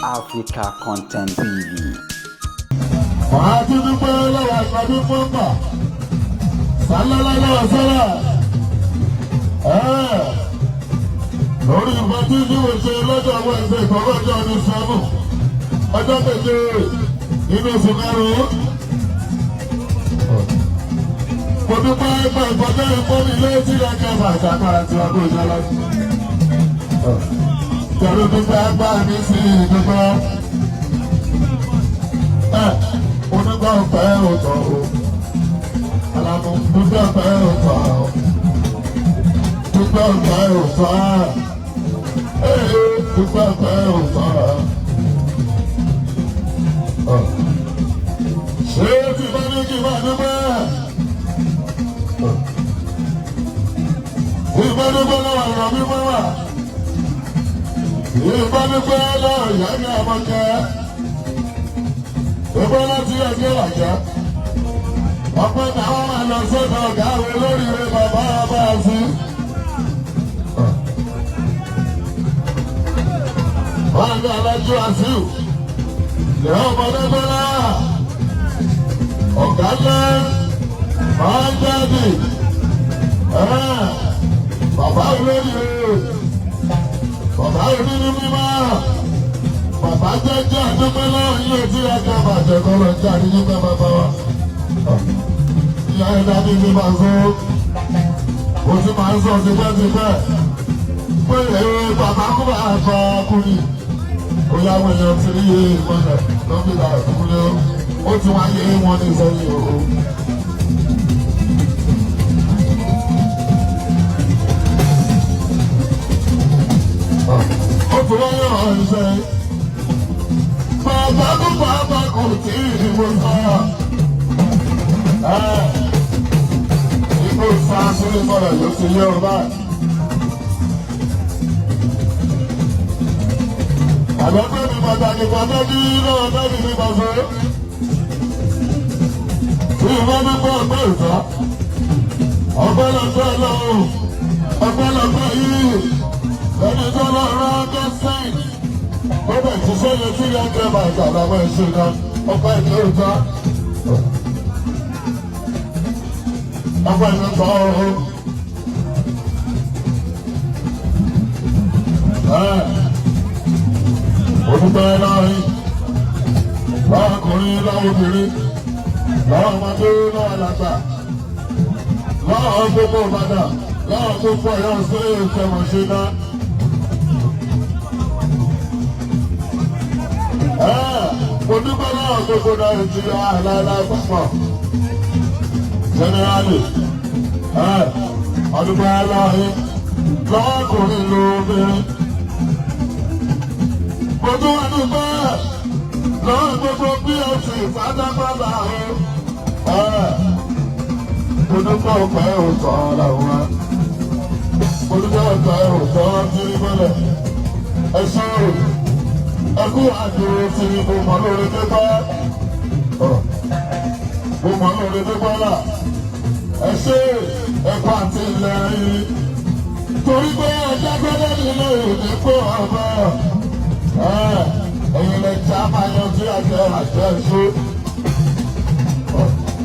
Africa Content TV. Màá tún dúpẹ́ lọ́wọ́ àgbàdo pọ́ńpà sálálá lọ́wọ́ sálà lórí ìgbà tí ìdíwọ̀ ṣe lọ́jọ́ Wednesday ìkọ́kọ́jọ́ ní 7 ọjọ́ 7 nínú oṣù karùn-ún. Mo dúpẹ́ pé ìkọjá ìpọ́nmi létí lẹ́kẹ́ bàtà kára tí wọ́n kó ìṣẹ́ lọ. Pẹ̀lú dúpẹ́ agbá mi sí ìdúpẹ́. Onígbà ọ̀pẹ́ òtọ̀ o. Àlàmú dúpẹ́ ọ̀pẹ́ òtọ̀ o. Dúpẹ́ ọ̀pẹ́ òtọ̀. Dúpẹ́ ọ̀pẹ́ òtọ̀. Ṣé tí bá ní kí n máa dúpẹ́? Ìbádúpẹ́ lọ́wọ́ ìrọ̀ mímọ́ wà. Ìbádúpẹ́ lọ́wọ́ ìyá ní àmọ́kẹ́. Ìbọn láti ẹgbẹ́ làjá. Ọpẹ́ náà máa lọ sọ́dọ̀ ọ̀gá àwọn olóríire bàbá bá a sí. Wọ́n ní alájú àṣìw. Lẹ́yìn ọmọdé bọ́lá. Ọ̀gá ńlá máa ń jáde. Bàbá olóríire. Bàbá onínú mímọ́. Bàbá jẹ́jẹ́ àdúgbò náà yóò tí a ká bàjẹ́ kọ́ lọ jáde nígbà bàbá wa. Ìyá ẹ̀dá mi ti máa sọ. Mo ti máa ń sọ tipẹ́tipẹ́. Pé èrè bàbá kú bá fa kúrì. Ó yá àwọn èèyàn ti rí ìmọ̀lẹ̀ lọ́bìlà ìkúlẹ̀ ó ti wáyé wọn ní sẹ́yìn o. Ó ti wáyé ọ̀hún sẹ́yìn. Bàbá kú bàbá kò tí ì wò sọ. Igbó sá sílé mọ́lẹ̀ ló ti yé o báyìí. Àlọ́pẹ́ mi pàtàkì pàtàkì náà dábì mi pàṣẹ. Tí ìbá dúpẹ́ ọpẹ́ ìta, ọpẹ́lọpẹ́ lọ́wọ́, ọpẹ́lọpẹ́ yìí, ẹni tó lọ rán gẹ́sìn. Ó bẹ̀ ti sẹ́yìn tí yẹn kẹ́ bàtà làwọn ẹ̀ṣin náà, ọpẹ́ ìlú ìta. Ọpẹ́ ìlú ìta ọ̀hún. Olùgbẹ́ láàrin, láàkùnrin láwobìnrin, láwọn ọmọdé láwọn alàgbà, láwọn gbogbo Ìbàdàn, láwọn gbogbo ẹ̀yà sí ìfẹ̀mọ̀ṣẹ́ náà. Mo dúpẹ́ láwọn gbogbo Nàìjíríà aláìláì papọ̀. Jẹ́nẹ́rálì, ọdúpẹ́ láàrin, lọ́kùnrin lóbìnrin. Mo tún wá dúpẹ́ lọ́wọ́ gbogbo BOT pátápátá o. Mo dúpẹ́ ọpẹ́ òótọ́ làwọn. Mo dúpẹ́ ọpẹ́ òótọ́ tírí mọ́lẹ̀. Ẹ ṣé o, ẹ kú àdúró tí mo mọ̀ lórí pípẹ́. Mo mọ̀ lórí pípẹ́ là. Ẹ ṣé ẹ kú àti ilẹ̀ yìí. Torí pé ọjà gbọ́dọ̀ nílé òní kó ọ̀bẹ. Ẹ̀yin lè já máa yanjú àjẹ àjẹ ṣó.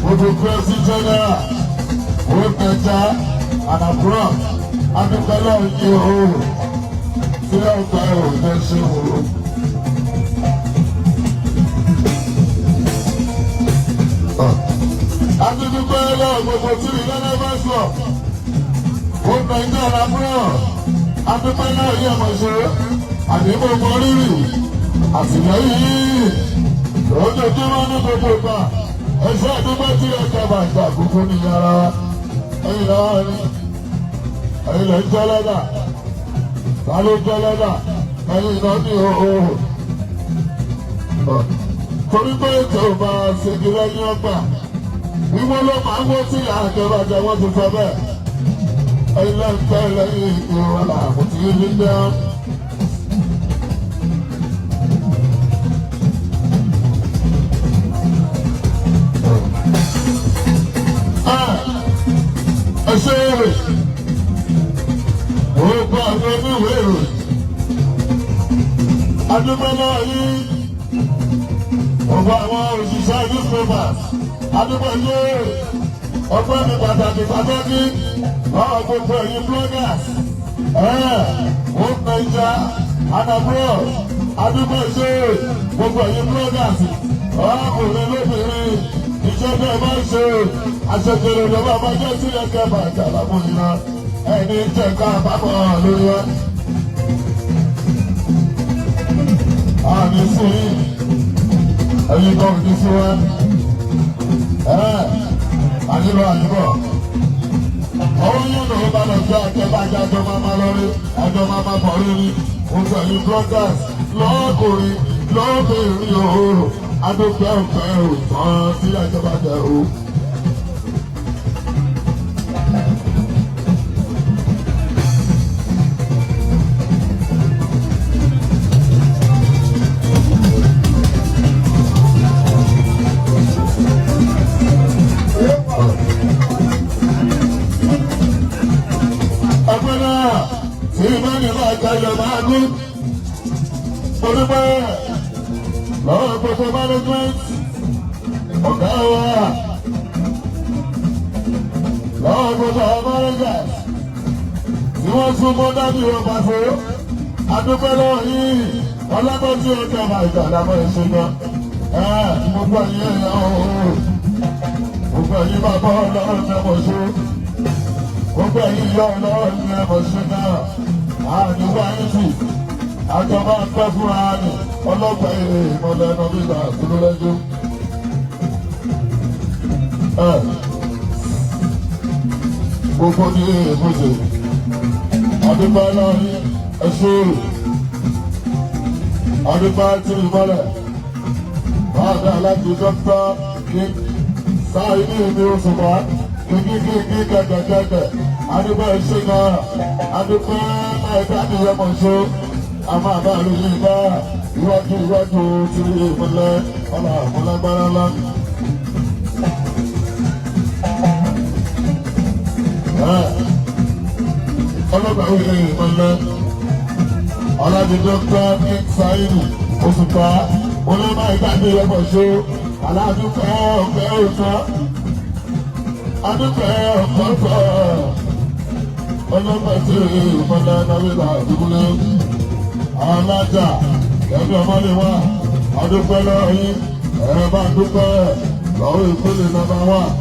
Gbogbo President General, ó tẹja àdàkúrà, adúpẹ́lẹ́ òye o, sílẹ̀ ọgbà òde ṣe wò. Adúpẹ́ lọ́wọ́ gbogbo tí ìlànà bá sọ. Ó tẹja àdàkúrà, adúpẹ́ náà yẹ mọ̀ ṣe, àní mo mọ rírì àtìlẹ́yìn lójoojúmọ́ ní gbogbo ìgbà. Ẹ̀ṣẹ́ àdúgbò tí ẹ kẹfà ìgbà kúkú ní yàrá wa. Ẹ̀yin lọ́wọ́ ni ẹ̀yin lè ń jẹ́ lẹ́dà. Ta ló jẹ́ lẹ́dà? Ẹ̀yin lọ́ ní òhò. Torí pé ètò ìbá ṣèjì lẹ́yìn ọgbà. Wíwọ́ ló máa ń wó tí àjọbàjẹ́ wọ́n ti sọ bẹ́ẹ̀. Ẹ̀yin lẹ́ ń tẹ́ lẹ́yìn ìrọ̀lá àkùtì yìí ń dán. Ẹ ṣe é gbogbo àwọn oníwèé ìròyìn. Adúpẹ́ náà yín gbogbo àwọn òṣìṣẹ́ newspapers, adúpẹ́ yé. Ọpẹ́ mi pàtàkì pàtàkì lọ́wọ́ gbogbo ẹ̀yin bloggers ẹ̀ wọ́n Naija and abroad. Adúpẹ́ ṣe gbogbo ẹ̀yin bloggers, ọkùnrin lóbìnrin, iṣẹ́ bẹ́ẹ̀ máa ń ṣe àṣekèrè lọ́wọ́ máa jẹ́ sílẹ̀ kẹfà ìjàlámù iná ẹni jẹ́ ká bámọ̀ lórí wa. Àmì sí ẹ̀yin kan ní sí wa ẹ̀ àyílọ àyíbọ̀ ọwọ́ yóò lọ́wọ́ bá lọ sí akẹ́bàjá, àjọ máa ma lọ́rí, àjọ máa ma bọ̀ lórí oṣù. Ẹ̀yin bloggers, lọ́kùnrin lọ́bìnrin òhòrò, adókẹ́ ọ̀fẹ́ òtán sí àjọbàjẹ́ o. Ẹgbẹ́ náà tí ìmọ̀ni máa jayọ̀ máa gún. Mo dúpẹ́ lọ́wọ́ gbogbo management, ọ̀gá wa, lọ́wọ́ gbogbo àwọn managers tí wọ́n tún mọ́ dábì wọn pàṣẹ. Adúpẹ́ lọ́wọ́ yìí ọlọ́gbọ́n tí ó jẹ́ máa ìjà lábọ́ ẹ̀ṣẹ̀ gan. Gbogbo ẹ̀yin ẹ̀yà ooo, gbogbo ẹ̀yin bàbá ọlọ́run ní ẹ̀mọ̀ ṣe, gbogbo ẹ̀yin ìyá ọlọ́run ní ẹ̀mọ̀ ṣe náà. Àdúgbò ayé tì àjọ máa ń pẹ́ fúnra ní ọlọ́pàá ìmọ̀lẹ́ ẹ̀nà bíbá àkúrú lẹ́jọ́. Gbogbo ní èbúté àdúgbò aláàrin ẹ̀ṣọ́ àdúgbò tí ìmọ̀lẹ̀ báàgà aláàjì dókítà kí sáà inú ìlú òṣùpá kíkíkíkí kẹ̀kẹ̀kẹ̀kẹ̀. Àdúgbò ẹ̀ṣẹ̀ náà, àdúgbò ẹ̀dá nìyẹn a máa bá lóye bá iwájú iwájú tí ìmọ̀lẹ̀ ọ̀là àmúlágbára ńlá. Ọlọ́gbà òye ìmọ̀lẹ̀ ọ̀làdì dókítà King Saheed Òṣùpá olóńgbà ìgbàgbé ẹ̀mọ̀ ṣó aládùúgbò ọ̀fẹ́ òótọ́ adúpẹ́ ọ̀pọ̀pọ̀ ọlọ́gbà tí ìmọ̀lẹ̀ náwó àdúgbò alájà ẹbí ọmọlé wa. Adúpẹ́ lọ́wọ́ yín, ẹ̀rọ bá dúpẹ́ lọ́wọ́ ìpínlẹ̀ number one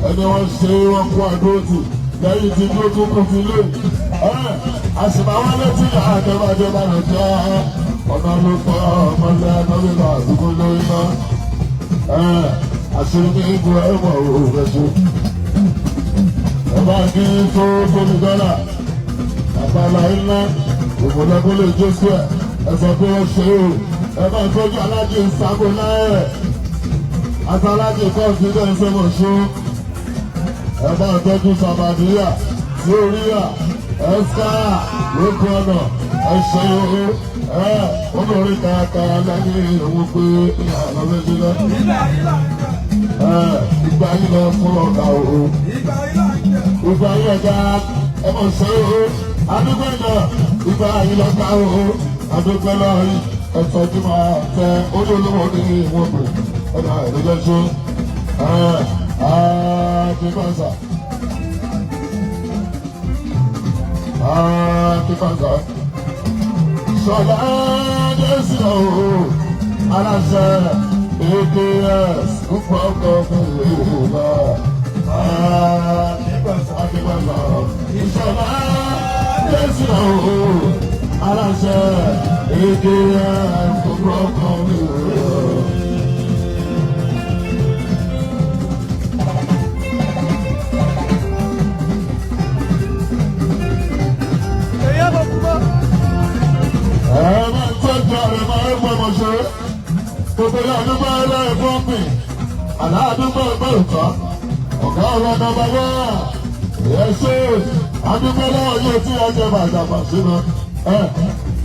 ẹni wọ́n ṣe wọ́n kó àdóòtì lẹ́yìn tí tó tún kù sí lé ẹ̀ àṣìbáwá létí àjọbàjọba rẹ̀ jẹ́ ọ̀nà ló pọ̀ ọmọlé náwó àdúgbò lórí náà ẹ̀ àṣírí ní ibù ẹ̀wọ̀n òwò rẹ̀ ṣe. Ẹ bá kí tó tóbi dọ́là àbálà ńlá ìmọ̀lẹ́kọ́lẹ̀ jésù ẹ̀ ẹ sọ pé ó ṣe é. Ẹ bá tọ́jú alájì ìsàkó láyẹ̀ àti alájì confidence mọ̀ ṣó. Ẹ bá tọ́jú sàbàdíyà tí ó rí à ẹ̀ská lóko ọ̀nà. Ẹ ṣe é. Ẹ olórí kàkà lẹ́yìn òun pé ìyàrá méjì lọ. Ẹ ìgbà yìí lọ fún ọ̀gá o, ìgbà yìí ọ̀gá ẹ mọ̀ ṣe é. Adúgbò náà ìgbà yìí lọ ká o. Adúgbò náà ẹ̀tọ́ tí máa tẹ olólùwọ́ ní ìwọ̀n pè ọ̀nà ìrẹ́jọ́ ṣe ẹ̀ àkíkọ́sà àkíkọ́sà sọlá jésù o aláṣẹ AKS púpọ̀ ọkọ̀ ìwà àkíkọ́sà ìṣọlá jésù o aláṣẹ AKS púpọ̀ ọkọ̀ ìwà. Ẹ máa ń tọ́jú àrẹ máa ń pọ̀ mọ̀ ṣe. Gbogbo yà àdúgbò ẹlẹ́ẹ̀kọ́ pè. Àlá àdúgbò ẹgbẹ́ ìtọ́. Ọ̀gá ọ̀rọ̀ number one. Ẹ ṣe àdúgbò lọ́wọ́ yóò tí a jẹ bàjàbà sínú. Ẹ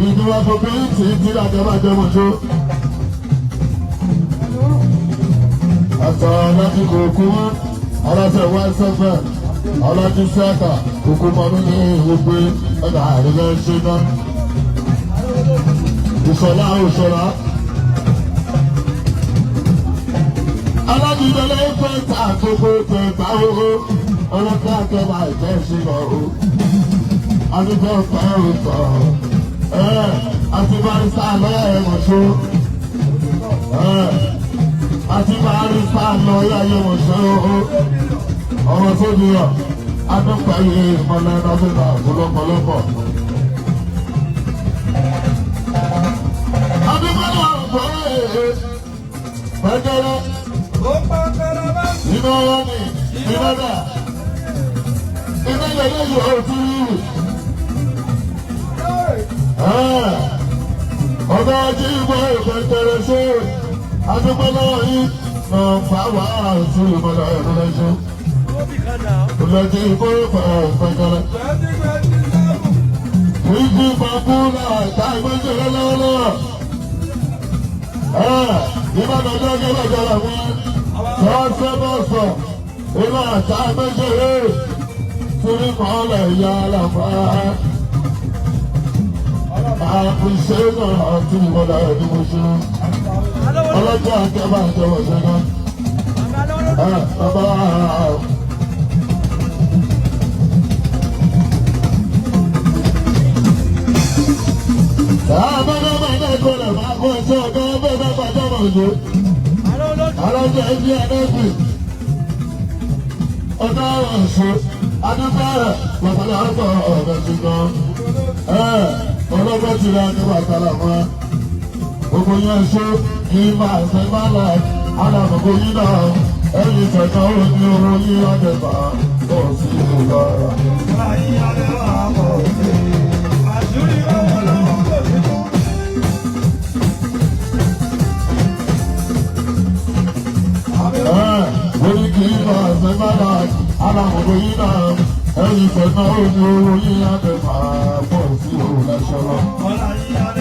ìdúrà gbogbo yìí tí tí a jẹ bàjẹ́ mọ̀ ṣe. Àtọ̀ láti kò kú aláṣẹ wá sẹ́fẹ̀ alájú sẹ́ẹ̀kà kókó mọ́nú ní ìwé pé ẹ̀dá àríwá ṣe náà. Ìṣọ̀lá òṣọ̀lá. Alájùdọ́lẹ̀ fẹ́ ta àkókò tẹ̀ ta owó. Ọlọ́pàá akẹ́wà ìfẹ́ ṣe lọ o. Adúgbò ọ̀pá òótọ́. Àti barista lọ́yà ẹ̀mọ̀ṣó. Àti barista lọ́yà ẹ̀mọ̀ṣó. Ọ̀rọ̀ tó di ọ̀. Adúpẹ́ yìí ìmọ̀lẹ́ nọ́fíìsà lọ́pọ̀lọpọ̀. Adúpẹ́ náà gbọ́ pẹ́kẹ́rẹ́. Iná wá ní iná dà. Iná yẹn yóò ti rí. Ọ̀gá ají ìbọn ìpẹ̀kẹ̀rẹ̀ ṣe adúpẹ́ lọ́wọ́ yìí náà fà wá àti ìmọ̀lẹ̀ ẹ̀rọ lẹ́ṣọ́. Ìlọ́jì ìbọn ìpẹ̀kẹ̀rẹ̀. Ìjì ìbọ̀kú náà ta ìgbésẹ̀ lọ́wọ́lọ́wọ́. Ìbàdàn ọjọ́ gẹ́gẹ́ làwọn sọ́ọ́sẹ́ bọ́sọ̀ iná àtà ìgbésẹ̀ torí kọ́lẹ̀ ìyá àlàfà. Àpèsè náà àti ìmọ̀lẹ̀ ẹ̀dínwóṣe. Ọlọ́jọ́ akẹ́bà ìjọba ṣe náà. Bàbá Alájọ ẹbí ẹlẹ́gbì ọ̀dọ́ ọ̀ṣọ́ adúgbòrò lọ́pọ̀lọpọ̀ ọ̀rọ̀ ti gan. Ọlọ́gbọ́n ti ra ní bàtàlà mọ́. Gbogbo yẹn ṣó kí máa ṣe máa là alàmọ̀gbò yín náà. Ẹ̀yìn tẹ̀tọ́ ó ní owó yín ọ̀dẹ̀bà pọ̀ sí ìlú ọ̀rọ̀. Orí kì í máa ṣe máa là alàmọ̀gbò yín náà. Ẹ̀yìn tẹ̀tọ́ ó ní owó yín ọ̀dẹ̀bà pọ̀ sí ìlú ọ̀rọ̀.